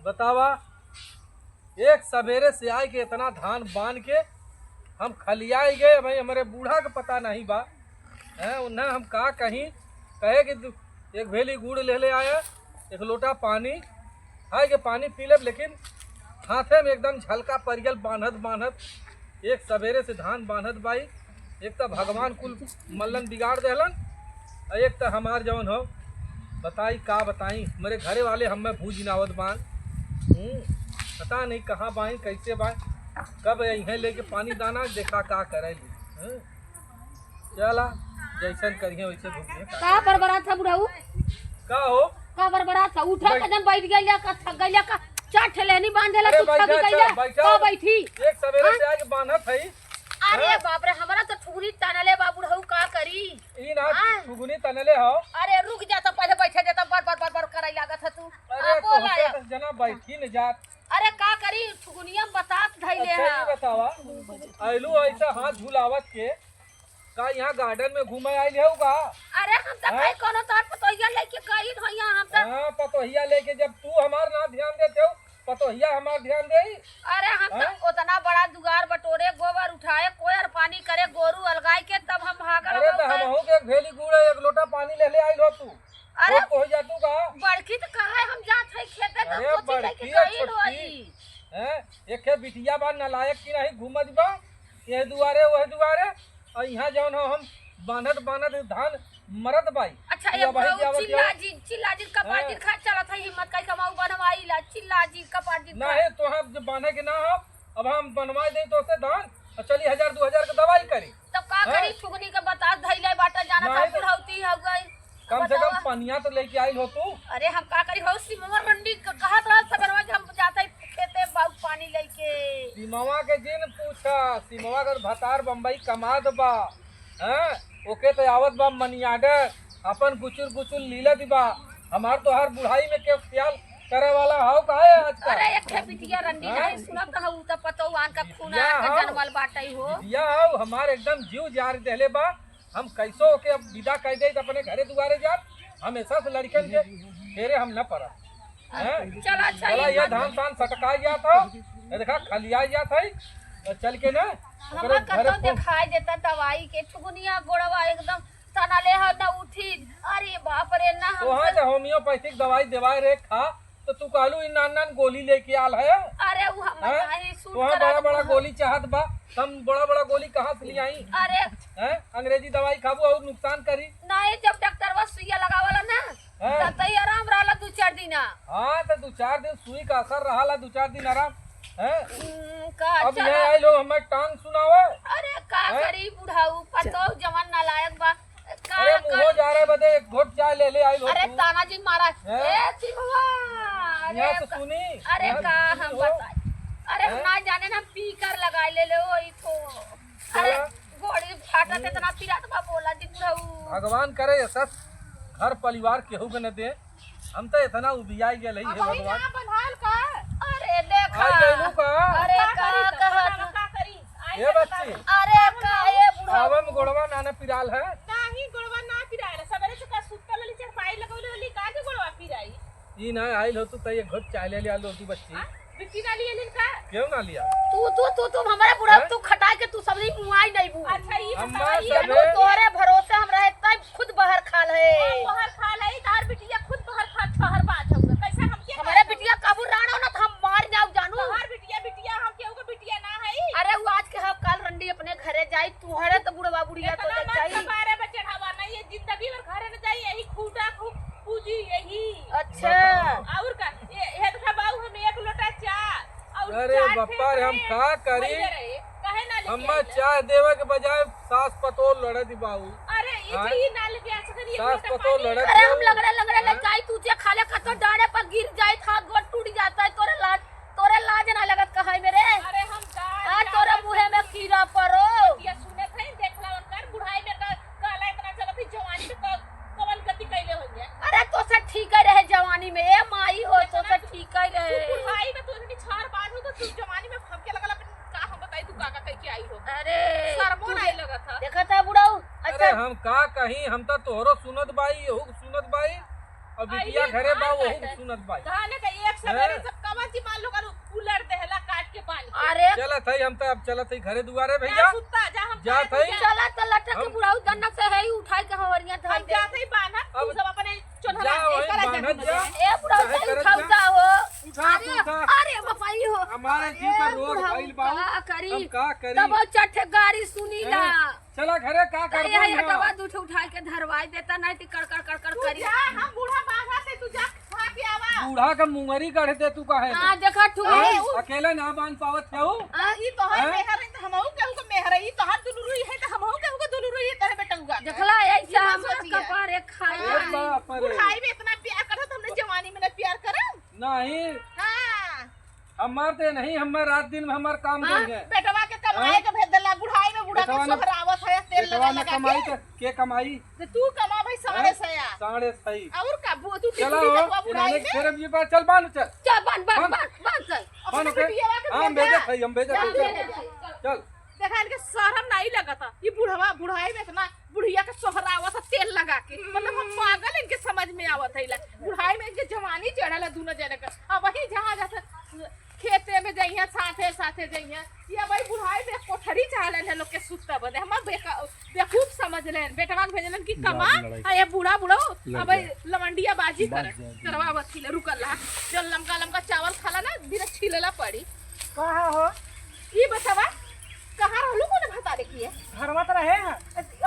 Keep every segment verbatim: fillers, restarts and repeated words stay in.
बतावा, एक सबेरे से आए के इतना धान बांध के हम खलियाई गए। भाई, हमरे बूढ़ा के पता नहीं बा, हैं, उन्हें हम का कहीं, कहे कि दु-, एक भेली गुड़ ले ले आया, एक लोटा पानी, खाए के पानी पी लेब, लेकिन हाथे में एकदम झलका परियल बांधत बांधत एक सबेरे से धान बांधत बाई। एक त भगवान कुल मल्लन बिगाड़ देहलन, आ एक त हमार जवन हो, बताई का बताई, मेरे घरे वाले हमें भूज नावत बान। हम्म, पता नहीं कहाँ बाई, कैसे बाई, कब अइहें लेके पानी दाना, देखा का करे ली। हम्म, चला, जैसन करिए वैसे भुगिए। का बड़बड़ात है बुढ़ऊ? का हो? का बड़बड़ात है? उठा बैठ। कदम बैठ गइला का, थक गइला का? चार ठेलहनी बांध देला, अरे तू थक बैठा, गइला। चल, बैठा। का बैठी? एक सबेरे हाँ? से आके बांधत है। अरे हाँ? बाप रे, हमरा तो ठुगनी तनले बा बुढ़ऊ, का करी? ई ना हाँ? ठुगनी तनले हो। अरे रुक जा, तो पहले बैठे दे, तो बर बर बर बर करे लागत है तू। अरे आ, बोल तोहसे आया। तो जना बैठी न जात। अरे का करी, ठुगनिया में बतास धइले अच्छा, है। ये बतावा, आइलू ऐसा हाथ झुलावत के, का यहाँ गार्डन में घूमे आइल है का? अरे हम तो हाँ? कहीं कोनो तोर पतोहिया लेके गइल हो यहाँ हम तो। हाँ, पतोहिया लेके जब तू हमार ना ध्यान देते हो, पतोहिया हमार ध्यान देई? अरे हम तो हाँ? उतना बड़ा दुआर बटोरे, गोबर उठाए, कोयर पानी करे, गोरू अलगाई के तब हम हागर अरे तो हम हमहू के एक भेली गुड़, एक लोटा पानी ले ले आइल हो तू। अरे, छोट को हो जा तू का? बड़की तो कहे हम जात है खेते, तो अरे, सोची जाए कि बड़की है, कहीं छोटकी। रोई। हैं? एक है बिटिया बा नालायक की नहीं घूमत बा, ये दुआरे, वह दुआरे, और यहाँ जौन हो हम बांधत बांधत धान मरत बाई। अच्छा, तू ये अब भाई बुढ़ऊ क्या चिल्ला बताओ? जी, चिल्ला जी, कपार हाँ। जी खा चलत है, हिम्मत कई कमाऊ बनवाई ला, चिल्ला जी, कपार जी खा। नहीं, तो हम जब बांधे के ना हो, अब हम बनवाई दे तो से धान, और चली हजार दो हजार के दवाई करी। तब का हाँ? करी, ठुगनी के बतास धइले बाटा, जाना नहीं था तो बुढ़ौती हो गई। कम से कम बतावा। पनिया तो लेके आइल हो तू। अरे हम का करी हो, सिमवा रंडी क-, कहत रहल सबेरवा कि हम जात हई खेते बाऊ पानी लेके। सिमवा के जिन पूछा, सिमवा अगर भतार बम्बई कमात बा, हैं? ओके तो आवत बा money order, अपन गुचुर गुचुर लीलत बा। हमार तोहार बुढ़ाई में के ख्याल करे वाला हौ काहे आजकल? अरे एक ठे बिटिया रंडी हाँ? नहीं सुनत हऊ त पतोहू आन का खून बिटिया आन का हौ। जनमल बाटई हो। बिटिया हौ, हमार एकदम जीव जार देले बा। हम कैसो ओके अब विदा कर दे अपने घरे दुआरे जात, हमेशा से लड़कन के फेरे हम न पड़ब। हैं? चला, चला, चला, ये चला। धान तान सटका जात हो, ये देखा खलिया जात है, तो चल के ना हमार ओकरे घरे कतौ फोन। देखाई देता दवाई के, ठुगनिया गोड़वा एकदम तनले है, न उठी। अरे बाप रे, ना तो हाँ, हमसे जब homeopathic दवाई देवाए रे खा, तो तू कहलू ई नान नान गोली लेके आल है। अरे वो हम हैं? नहीं सूट तो हाँ, करा बड़ा बड़ा दूँ। गोली चाहत बा, हम बड़ा बड़ा गोली कहाँ से ले आई? अरे हैं? अंग्रेजी दवाई खाबू और नुकसान करी। नहीं, जब डॉक्टरवा सुइया लगावला ना, हाँ। तब तो ही आराम रहला दू चार दिन। हाँ, तो दू चार दिन सुई का असर रहाला, दू चार दिन आराम। हैं? हम्म, का अब चला। यहाँ आइल हो, हमें टांग सुनावे। अरे, का हैं? करी बुढ़ऊ, पतोह जवान नालायक बा। का अरे, मुँहो करी? जा रहे बदे एक घोट चाय ले ले आइल हो अरे, तू। ताना जी महाराज। हैं? ए, सिमवा, अरे, यहाँ से का-, सुनी, अरे, यहाँ से का सुनी हम हो। बताई? अरे, हम हैं? ना जाने ना पीकर लगाई ले ले, ओई तो। अरे, चला। गोड़ी फाटत हम्म। इतना पिरात बा, बोला जी बुढ़ऊ। भगवान करे ऐसा घर परिवार केहू के न दे। हम तो इतना उबियाई गेल हई, अब हे वही भगवान। ना बन्हाल का? अरे देखा। आ गइलू का? अरे का का करी, कहत? का करी? आई ए देखा। बच्ची। अरे का ए बुढ़ऊ? आवे में गोड़वा ना ना पिराल है। नाही, गोड़वा ना पिराल। सबेरे से का सुत्तल वाली चरपाई लगौले वाली का जे गोड़वा पिराई? ई ना आइल हो तू, तई एक घोट चाय ले लिया लो तू बच्ची। आ? बिट्टी ना लिए लिन का? क्यों ना लिया? तू, तू, तू, तू हमारा बुढ़ा, हैं? तू खटाई के तू सबरी मुआई नहीं बू। अच्छा, ई अम्मा बतावा, ई सबे तू तोहरे भरोसे हम रहे, तब खुद बहर खाल है। हम बहर खाल है, तार बिटिया खुद बहर खाल, बहर बाज हउवे। कैसे हमके हमारे बाज बिटिया कबू राणो ना, तो हम मार जाऊ जानू। तोहार बिटिया, बिटिया, हम केहू के बिटिया ना है। अरे, वो आज के हम काल रंडी अपने घरे जाई, तुहरे तो बुढ़वा बुढ़िया तो इतना ले मत जाई। कपारे पे चढ़ावा, नहीं, ये जिंदगी भर घरे न जाई, यही खूटा खूब पूजी, यही। अच्छा। बताओ। और का? ये, ये देखा बाऊ, हम एक लोटा चाय और अरे चार बप्पा रे, हम ठेकरे का करी? खइले रहे। काहे ना लेके हम आइला? चाय देवे के बजाय सास पतोह लड़े दी बाऊ। अरे, ई आय? चीज ना लेके आ सकत, एक सास लोटा पतोह पानी। लड़े अरे, हम दियो। लंगड़े, लंगड़े ले आय? जाई, तू जे खाले खा तो डांडे पर गिर जाई, हाथ गोड़ टूट जाता है, तोरे लाज, तोरे लाज ना लगत कहाई मेरे। अरे, हम का हाँ, जाने तोरे मुँहे में कीड़ा परो। ये सुने थे, देखला उनकर बुढ़ाई में का, काला इतना चलत है, जवानी में का, कवन गति कैले होइए। अरे, तो से ठीक है रहे जवानी में, ए माई हो, तो से ठीक है रहे। तू बुढ़ाई में तू इतनी छार बांध हो, तो तू जवानी में हमके लगल अपन का हम बताई, तू का का कह के आई हो। अरे, शर्मो तू नहीं लगत है। देखत है बुढ़ऊ, अरे, अच्छा। हम का कहीं, हम तो तोहरो सुनत बाई, यहू सुनत बाई, और आई बिटिया ये घरे बा, धान वहू कटे। सुनत बाई। धान के एक सबेरे हैं? से कवन भाई, हम तो अब चलत हई घरे दुआरे भैया। जा सुत्ता, जा, हम जात हई। चला तो लटक के हम बुढ़ाऊ दन्ना से है ही उठाई के हवरिया धर हम दे। जात हई बान्हत, तू अब सब अपने चोन्हरा जा वही एकरा बान्हत जान जा। ए बुढ़ाऊ चाहे से करत उठाऊ जा। का हो? उठा, अरे, तू उठा। अरे बापाई हो। हमारे जीव का अरे रोग बुढ़ाऊ भइल बा। का करी? हम का करी? तब वो चट्टे गारी सुनी ना। हैं? चला घरे, का अरे करबो यहाँ यहाँ? दवा दूठे उठा के धरवाई देता, नहीं तो कड़ कड़ कड़ कड़ तू करी। जा, हम बूढ़ा बांधा से, तू जा खा के आवा। बूढ़ा का मुंगरी गढ़ दे तू काहे? हाँ, देखा ठुक हैं? अकेले ना बांध पावत है वो? आ, ई तोहार हैं? मेहर है, तो हमहू केहू के मेहर है, ई तोहार दुलुरुई है, तो हमहू केहू के दुलुरुई है, तोहरे बेटउआ के। देखला, ऐसे ई ना हमार सोचिए। कपार एक खाए अरे वाली। बाप रे। बुढ़ाई में इतना प्यार करत, हमने जवानी में ना प्यार करब? नहीं। हाँ। हमार दे नहीं, हमार रात दिन में हमार काम हाँ, करी है। बेटवा के कमाए हाँ? के भेज देला, बुढ़ाई में बूढ़ा के बेटवा ने, सोहरावत है, तेल बेटवा लगा ने लगा कमाई के। के, के कमाई? तो तू कमा भाई, साढ़े हैं? सया। साढ़े सही। और का, बु-, तू चला टिकली हो, तकवा बुढ़ाई इन्होंने में? फेर अब ये बात, चल बांध, चल। चल, बांध, बांध, बांध। बांध, बांध, चल। बांध, अपने ओके। बिटियावा के हाँ, हम भेजा। बेचत हई, हम बेचत हई, चल, चल। बेचत हई, चल। चल। देखा, इनके शरम नहीं लगता। ये बुढ़वा, बुढ़ाई में इतना बुढ़िया के सोहरावत है तेल लगा के। मतलब, हम पागल, इनके समझ में आवत है ला। बुढ़ाई में इनके जवानी चढ़ल है दोनों जने का। अब वही जहाँ जाता खेते में जइहें, साथे, साथे जइहें। ये भाई बुढ़ाई में कोठरी चाह लेन है लोग के सुत्ता बदे। हमार बेका-, बेवकूफ समझ लेन। बेटवा के भेजलन कि लड़ाई, कमा, लड़ाई। आ ये बूढ़ा बूढ़ो, लड़ अब गया। लवंडिया बाजी लड़ कर, गया। करवावत ही ले, रुकल रहा। जो लमका, लमका चावल खाला ना, बिना छीलेला पड़ी। कहाँ हो? ई बतावा, कहाँ रहलू, कौन भतारे किए? घरवा त रहे हैं।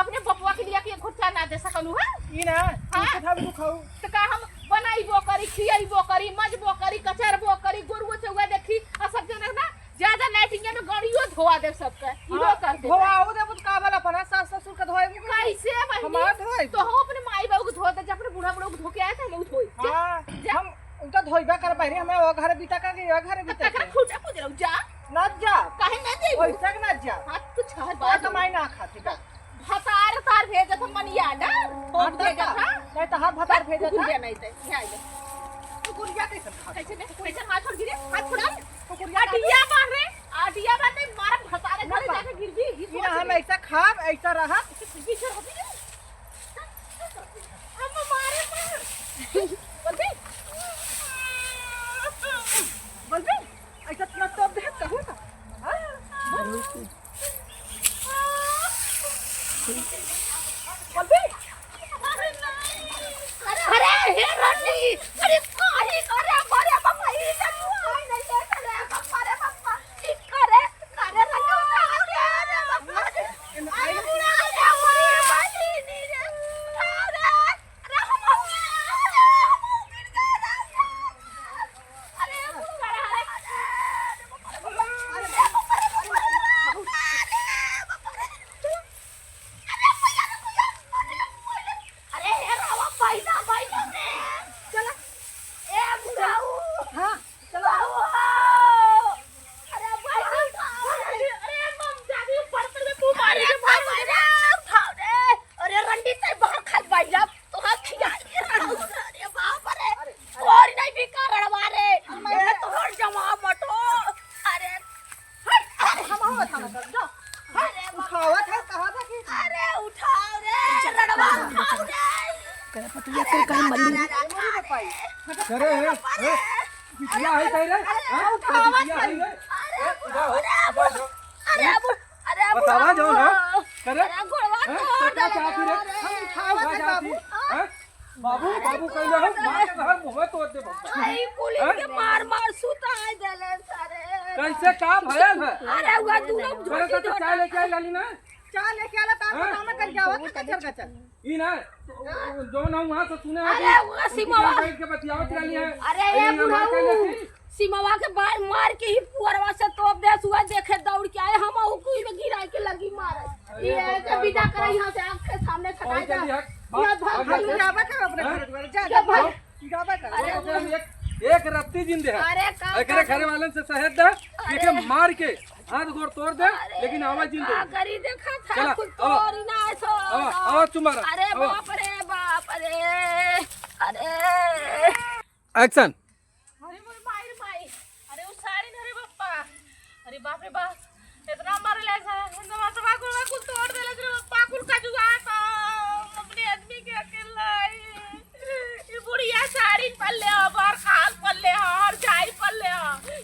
अपने बपवा के लिया के एक घुट्टा ना दे सकलू है? ई ना, तू हाँ? कथा भी खाऊ। तो का हम बनाइबो करी, खियाइबो करी, मजबो करी, कचरबो करी, गोरुओ चौआ देखी, और सब जने ना ज्यादा नाइटिंगे में गाड़ियों धोआ दे सबके। इहो हाँ, कर दे। धोआओ देबो तो का भला अपना सास ससुर के धोएबो कि नहीं? कैसे बहनी? हमार धोएबो। तो हम अपने माई बाबू को धो दे, जब अपने बूढ़ा बूढ़ा को धो के आए थे, हम धोई। जा, हाँ, जा। हम उनका धोइबा कर बहनी, हमें वो घर बीता का कि वो घर तो बीता तकरा के। खूंटा पूज रहो, जा। ना जा। काहे ना जाइबो? वैसे के ना जा। हाँ, तू छहर और बार कमाई ना खाती का। भतार तार भेजत हम मनिया ना, हम हाँ, भेजत तब हम। नहीं तो हर भतार बस भेजत कुकुर हम। गया नहीं ते, यहाँ आ जा। कुकुर गया कैसे खा? कैसे ने? कैसे हाथ छोड़ गिरे? हाथ छोड़ा। कुकुर गया अटिया बांध रे, अटिया बांध रे, मारा भतारे ना घरे बा। जाके गिर भी, ये ई ना सोच हम ले। ऐसा खाब, ऐसा रहब। पीछे होती है। हम मारे मार। बोल बे। बोल बे। ऐसा तुरंत तो देख कहूँ का? हाँ? बोल। अरे, हे रानी, अरे, काहे करे, अरे, बाबा, ई सब तू आई नहीं है, अरे, बाबा, अरे, बाबा, ई करे, करे, रानी, उठा के, अरे, बाबा, अरे, अरे, बुढ़ा, अरे, बुढ़ी, बाली, नी रे, अरे, अरे, हम, अरे, हम, अरे, अरे, हे रावा, पहिला, पहिला रे। चला। ए, बुढ़ाऊ। हाँ, चला। बुढ़ाऊ। अरे, पहिला, अरे, मम, जानी, ऊपर, ऊपर में तू मारी अरे, के मार दे। अरे, उठाओ रे। अरे, रंडी, ते बाहर खात बाई, अब तोहार खिया के रहो। अरे, बाप रे। अरे, अरे। तोहर नहीं भी का रड़वा रे। अरे, तोहर जमा मटो। अरे, हट, अरे, हम आवत हन, जा। हट, उठावत है, कहा था कि अरे, उठाओ रे, रड़वा उठाओ रे। करे पटुआ, अरे, तेरे कहीं मल्ली। करे है, है? बिटिया है कहीं रे? अरे, हैं? उठावत बिटिया है है। रे? अरे, हैं? उठा हो, अरे, उठा हो। अरे, अब, अरे, अब बतावा उठाओ। जाओ ना। करे? अरे, गोड़वा हैं? तोड़ तो क्या देले चाहती रे? रे। हम उठाओ, उठा जाती। बाबू। हैं? बाबू, बाबू, कहले हम मार के तोहर मुंह तोड़ दे बाबू। आई पुलिस हैं? के मार, मार सुताई देले सारे। कैसे, का भयल है? अरे, हुआ तू लोग करे तो झोंकी चाय लेके आई लाली ना? चाय लेके आला, तार हैं? पता ना कर क्या हुआ, कचर, कचर। ई ना, तो जौन हम वहाँ से सुने हैं अरे, कि वो उनकी सीमा जान वा- बैठ के बतियावत रहली है। अरे, अरे, ये ये हमारे बुढ़ऊ। कहले कि सिमवा के बार मार के ही पुअरवा से तोप दे, सुआ देखे दौड़ के आए, हम अहू कुई में गिराए के लगी मारे। अरे ये बाप रे, विदा बाप। करे यहाँ से, आँख के सामने से और हटा जल्दी जा। हट, भाग, ना भाग, भाग, भाग, भाग। जाबा कर अपने हाँ? घर द्वारे, जा, जा, जा, भाग। भाग। जाबा कर। अरे अरे बाप रे। एक, एक रत्ती जिंदे है। अरे का एकरे बात? घरे वालन से सहेज दे, अरे। एके मार के हाथ गोड़ तोड़ दे, अरे लेकिन आवाज जिंदे का है। करी देखा था, चला, कुल आवा। तोरी ना ऐसो। आवा, आवा तुम्हारा, अरे आवा। बाप रे, बाप रे। अरे। Action। अरे मोर माई रे माई, अरे उ साड़ी न रे बप्पा, अरे बाप रे बाप, इतना मरले से, नमसवा कुल, कुल तोड़ देले रे बप्पा, कुल कजुआ तो अपने आदमी के अकेल लाई। ई बुढ़िया साड़ी पल्ले ह, बरखाल पल्ले ह, हरजाई पल्ले ह।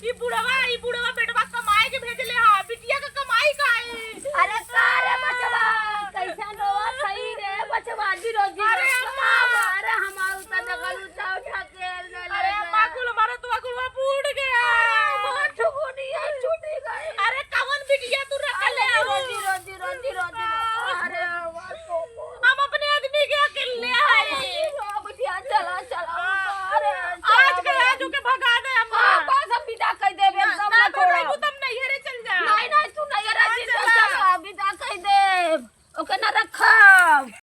ई बुढ़वा, ई बुढ़वा बेटवा कमाए के भेजले ह, रोजी रोजी अरे अम्मा। अरे हमार उता जगह उता